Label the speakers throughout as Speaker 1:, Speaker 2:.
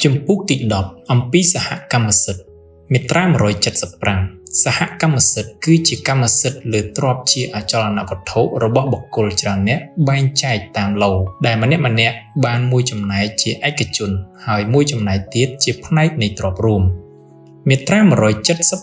Speaker 1: ជំពូកទី10អំពីសហកម្មសិទ្ធិមាត្រា175សហកម្មសិទ្ធិគឺជាកម្មសិទ្ធិលើទ្រព្យជាអចលនវត្ថុរបស់បុគ្គលច្រើនអ្នកបែងចែកតាមឡូដែលម្នាក់ៗបានមួយចំណែកជាឯកជនហើយមួយចំណែកទៀតជាផ្នែកនៃទ្រព្យរួមមាត្រា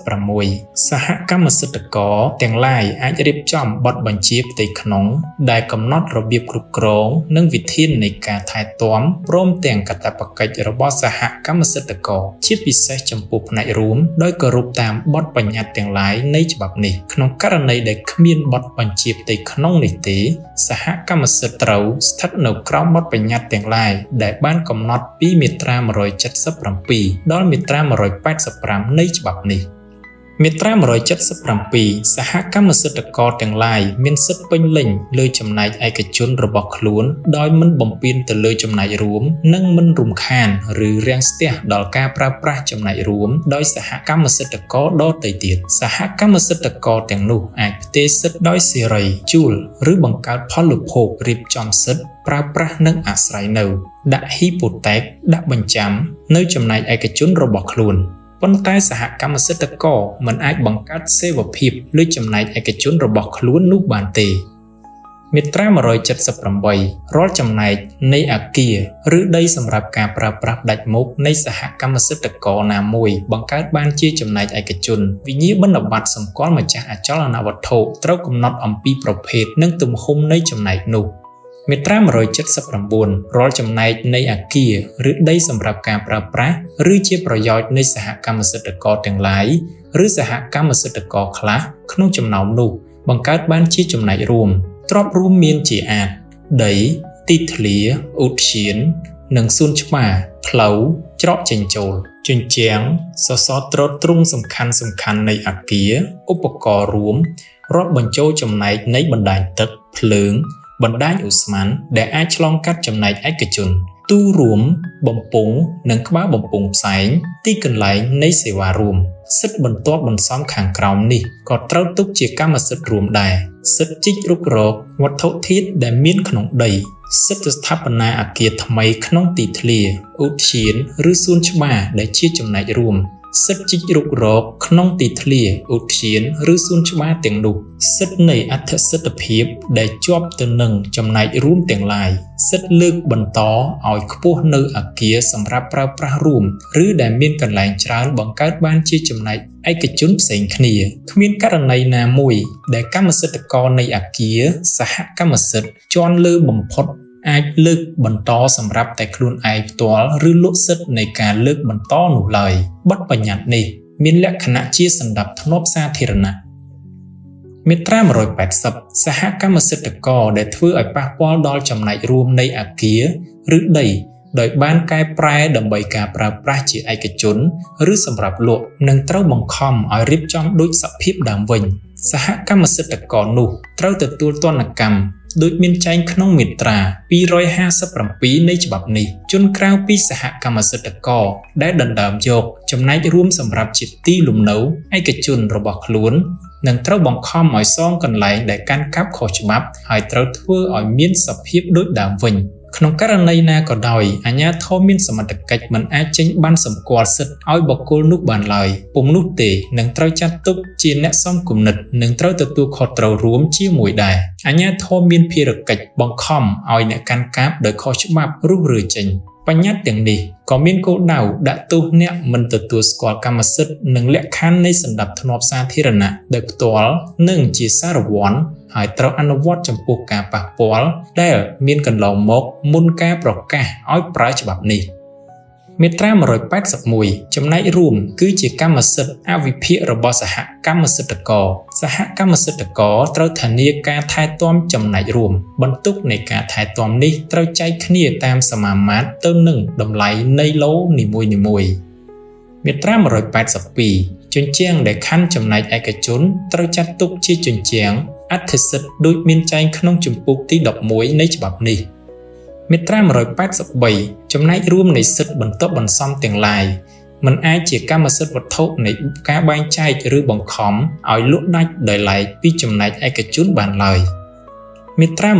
Speaker 1: 176សហកម្មសិទ្ធិករទាំងឡាយអាចរៀបចំបទបញ្ជាផ្ទៃក្នុងដែលកំណត់របៀបគ្រប់គ្រងនិងវិធាននៃការថែទាំព្រមទាំងកាតព្វកិច្ចរបស់សហកម្មសិទ្ធិករជាពិសេសចំពោះផ្នែករួមដោយគោរពតាមបទបញ្ញត្តិទាំងឡាយនៃច្បាប់នេះក្នុងករណីដែលគ្មានបទបញ្ជាផ្ទៃក្នុងនេះទេសហកម្មសិទ្ធិត្រូវស្ថិតនៅក្រោមបទបញ្ញត្តិទាំងឡាយដែលបានកំណត់ពីមាត្រា177ដល់មាត្រា185នៃច្បាប់នេះមាត្រា177សហកម្មសិទ្ធិករទាំងឡាយមានសិទ្ធិពេញលេញលើចំណែកឯកជនរបស់ខ្លួនដោយមិនបំពានទៅលើចំណែករួមនិងមិនរំខានឬរាំងស្ទះដល់ការប្រើប្រាស់ចំណែករួមដោយសហកម្មសិទ្ធិករដទៃទៀតសហកម្មសិទ្ធិករទាំងនោះអាចផ្ទេរសិទ្ធិដោយសេរីជួលឬបង្កើតផលូភោគរៀបចំសិទ្ធិប្រើប្រាស់និងអាស្រ័យនៅដាក់ហ៊ីប៉ូតែកដាក់បញ្ចាំនៅចំណែកឯកជនរបស់ខ្លួនប៉ុន្តែសហកម្មសិទ្ធិករមិនអាចបង្កើតសេវភាពលើចំណែកឯកជនរបស់ខ្លួននោះបានទេមាត្រា178រាល់ចំណែកនៃអគារឬដីសម្រាប់ការប្រើប្រាស់ផ្ដាច់មុខនៃសហកម្មសិទ្ធិករណាមួយបង្កើតបានជាចំណែកឯកជនវិញ្ញាបនបត្រសម្គាល់ម្ចាស់អចលនវត្ថុត្រូវកំណត់អំពីប្រភេទនិងទំហំនៃចំណែកនោះមាត្រា179រាល់ចំណែកនៃអគារឬដីសម្រាប់ការប្រើប្រាស់ឬជាប្រយោជន៍នៃសហកម្មសិទ្ធិករទាំងឡាយឬសហកម្មសិទ្ធិករខ្លះក្នុងចំណោមនោះបង្កើតបានជាចំណែករួមទ្រព្យរួមមានជាអាទិដីទីធ្លាឧទ្យាននិងសួនច្បារផ្លូវច្រកចេញចូលជញ្ជាំងសសរទ្រទ្រង់សំខាន់ៗនៃអគារឧបករណ៍រួមរាប់បញ្ចូលចំណែកនៃបណ្ដាញទឹកភ្លើងបណ្ដាញឧស្ម័នដែលអាចឆ្លងកាត់ចំណែកឯកជនទូរួមបំពង់និងក្បាលបំពង់ផ្សែងទីកន្លែងនៃសេវារួមសិទ្ធិបន្ទាប់បន្សំខាងក្រោមនេះក៏ត្រូវទុកជាកម្មសិទ្ធិរួមដែរសិទ្ធិជីករុករកវត្ថុធាតុដែលមានក្នុងដីសិទ្ធិស្ថាបនាអគារថ្មីក្នុងទីធ្លាឧទ្យានឬសួនច្បារដែលជាចំណែករួមសិទ្ធិជីករុករកក្នុងទីធ្លាឧទ្យានឬសួនច្បារទាំងនោះសិទ្ធិនៃអត្ថសិទ្ធិភាពដែលជាប់ទៅនឹងចំណែករួមទាំងឡាយសិទ្ធិលើកបន្តឲ្យខ្ពស់នៅអគារសម្រាប់ប្រើប្រាស់រួមឬដែលមានកន្លែងច្រើនបង្កើតបានជាចំណែកឯកជនផ្សេងគ្នាគ្មានករណីណាមួយដែលកម្មសិទ្ធិករនៃអគារសហកម្មសិទ្ធិជាន់លើបំផុតអាចលើកបន្តសម្រាប់តែខ្លួនឯងផ្ទាល់ឬលក់សិទ្ធិនៃការលើកបន្តនោះឡើយបទបញ្ញត្តិនេះមានលក្ខណៈជាសន្តិភាពសាធារណៈមាត្រា180សហកម្មសិទ្ធិករដែលធ្វើឲ្យប៉ះពាល់ដល់ចំណែករួមនៃអគារឬដីដោយបានកែប្រែដើម្បីការប្រើប្រាស់ជាឯកជនឬសម្រាប់លក់នឹងត្រូវបង្ខំឲ្យរៀបចំដូចសភាពដើមវិញសហកម្មសិទ្ធិករនោះត្រូវទទួលទណ្ឌកម្មដូចមានចែងក្នុងមាត្រា257នៃច្បាប់នេះជនក្រៅពីសហកម្មសិទ្ធិករដែលដណ្ដើមយកចំណែករួមសម្រាប់ជាទីលំនៅឯកជនរបស់ខ្លួននឹងត្រូវបង្ខំឲ្យសងកន្លែងដែលកាន់កាប់ខុសច្បាប់ហើយត្រូវធ្វើឲ្យមានសភាពដូចដើមវិញក្នុងករណីណាក៏ដោយអាជ្ញាធរមានសមត្ថកិច្ចមិនអាចចេញបានសម្គាល់សិទ្ធិឲ្យបុគ្គលនោះបានឡើយពុំនោះទេនឹងត្រូវចាត់ទុកជាអ្នកសមគំនិតនិងត្រូវទទួលខុសត្រូវរួមជាមួយដែរអាជ្ញាធរមានភារកិច្ចបង្ខំឲ្យអ្នកកាន់កាប់ដោយខុសច្បាប់រុះរើចេញបញ្ញត្តិទាំងនេះក៏មានគោលដៅដាក់ទោសអ្នកមិនទទួលស្គាល់កម្មសិទ្ធិនិងលក្ខខណ្ឌនៃសន្តិភាពសាធារណៈដោយផ្ទាល់និងជាសារវ័នហើយត្រូវអនុវត្តចំពោះការប៉ះពាល់ដែលមានកន្លងមកមុនការប្រកាសឲ្យប្រើច្បាប់នេះមាត្រា181ចំណែករួមគឺជាកម្មសិទ្ធិអវិភាគរបស់សហកម្មសិទ្ធិករសហកម្មសិទ្ធិករត្រូវធានាការថែទាំចំណែករួមបន្ទុកនៃការថែទាំនេះត្រូវចែកគ្នាតាមសមាមាត្រទៅនឹងតម្លៃនៃឡូនីមួយៗមាត្រា182ជញ្ជាំងដែលខណ្ឌចំណែកឯកជនត្រូវចាត់ទុកជាជញ្ជាំងអធិសិទ្ធិដូចមានចែងក្នុងជំពូកទី11នៃច្បាប់នេះមាត្រា183ចំណែករួមនៃសិទ្ធិបន្ទាប់បន្សំទាំងឡាយមិនអាចជាកម្មសិទ្ធិវត្ថុនៃការបែងចែកឬបង្ខំឲ្យលក់ដាច់ដោយឡែកពីចំណែកឯកជនបានឡើយមាត្រា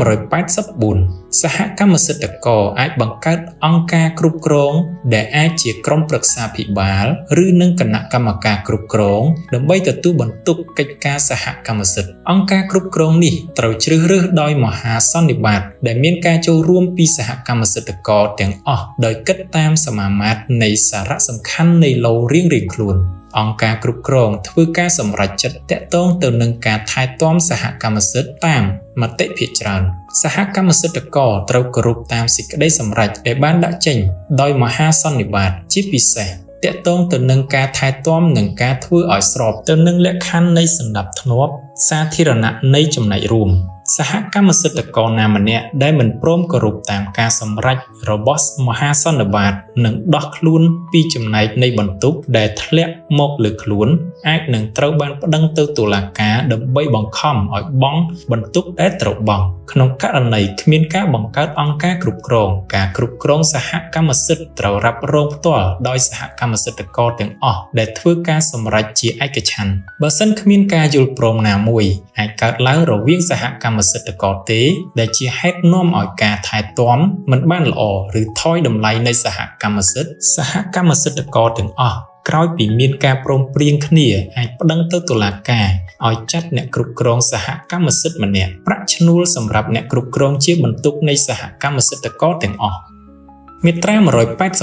Speaker 1: 184 សហកម្មសិទ្ធិករអាចបង្កើតអង្គការគ្រប់គ្រងដែលអាចជាក្រុមប្រឹក្សាភិបាលឬនិងគណៈកម្មការគ្រប់គ្រងដើម្បីទទួលបន្ទុកកិច្ចការសហកម្មសិទ្ធិអង្គការគ្រប់គ្រងនេះត្រូវជ្រើសរើសដោយមហាសន្និបាតដែលមានការចូលរួមពីសហកម្មសិទ្ធិករទាំងអស់ដោយគិតតាមសមាមាត្រនៃសារៈសំខាន់នៃឡូរៀងៗខ្លួនអង្គការគ្រប់គ្រងធ្វើការសម្រេចចិត្តតាក់ទងទៅនឹងការថែទាំសហកម្មសិទ្ធិតាមមតិភាគច្រើនសហកម្មសិទ្ធិករត្រូវគោរពតាមសេចក្តីសម្រេចដែលបានដាក់ចេញដោយមហាសន្និបាតជាពិសេសតាក់ទងទៅនឹងការថែទាំនិងការធ្វើឲ្យស្របទៅនឹងលក្ខខណ្ឌនៃសណ្ដាប់ធ្នាប់សាធារណៈនៃចំណែករួមសហកម្មសិទ្ធិករណាម្នាក់ដែលមិនព្រមគោរពតាមការសម្រេចរបស់មហាសន្និបាតនិងដោះខ្លួនពីចំណែកនៃបន្ទុកដែលធ្លាក់មកលើខ្លួនអាចនឹងត្រូវបានប្តឹងទៅតុលាការដើម្បីបង្ខំឲ្យបង់បន្ទុកដែលត្រូវបង់ក្នុងករណីគ្មានការបង្កើតអង្គការគ្រប់គ្រងការគ្រប់គ្រងសហកម្មសិទ្ធិត្រូវរ៉ាប់រងផ្ទាល់ដោយសហកម្មសិទ្ធិករទាំងអស់ដែលធ្វើការសម្រេចជាឯកច្ឆន្ទបើសិនគ្មានការយល់ព្រមណាមួយអាចកើតឡើងរវាងសហកម្មសិទ្ធិករទេដែលជាហេតុនាំឲ្យការថែទាំមិនបានល្អឬថយតម្លៃនៃសហកម្មសិទ្ធិសហកម្មសិទ្ធិករទាំងអស់ក្រោយពីមានការព្រមព្រៀងគ្នាអាចប្តឹងទៅតុលាការឲ្យចាត់អ្នកគ្រប់គ្រងសហកម្មសិទ្ធិម្នាក់ប្រាក់ឈ្នួលសម្រាប់អ្នកគ្រប់គ្រងជាបន្ទុកនៃសហកម្មសិទ្ធិករទាំងអស់មាត្រា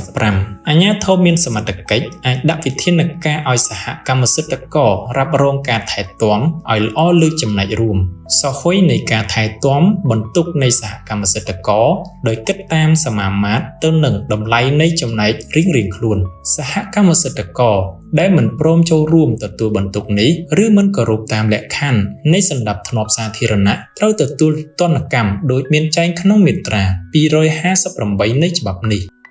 Speaker 1: 185អាជ្ញាធរមានសមត្ថកិច្ចអាចដាក់វិធានការឲ្យសហកម្មសិទ្ធិកររ៉ាប់រងការថែទាំឲ្យល្អលើចំណែករួមសហុយនៃការថែទាំបន្ទុកនៃសហកម្មសិទ្ធិករដោយគិតតាមសមាមាត្រទៅនឹងតម្លៃនៃចំណែករៀងៗខ្លួនសហកម្មសិទ្ធិករដែលមិនព្រមចូលរួមទទួលបន្ទុកនេះឬមិនគោរពតាមលក្ខខណ្ឌនៃសណ្ដាប់ធ្នាប់សាធារណៈត្រូវទទួលទណ្ឌកម្មដូចមានចែងក្នុងមាត្រា258នៃច្បាប់នេះ។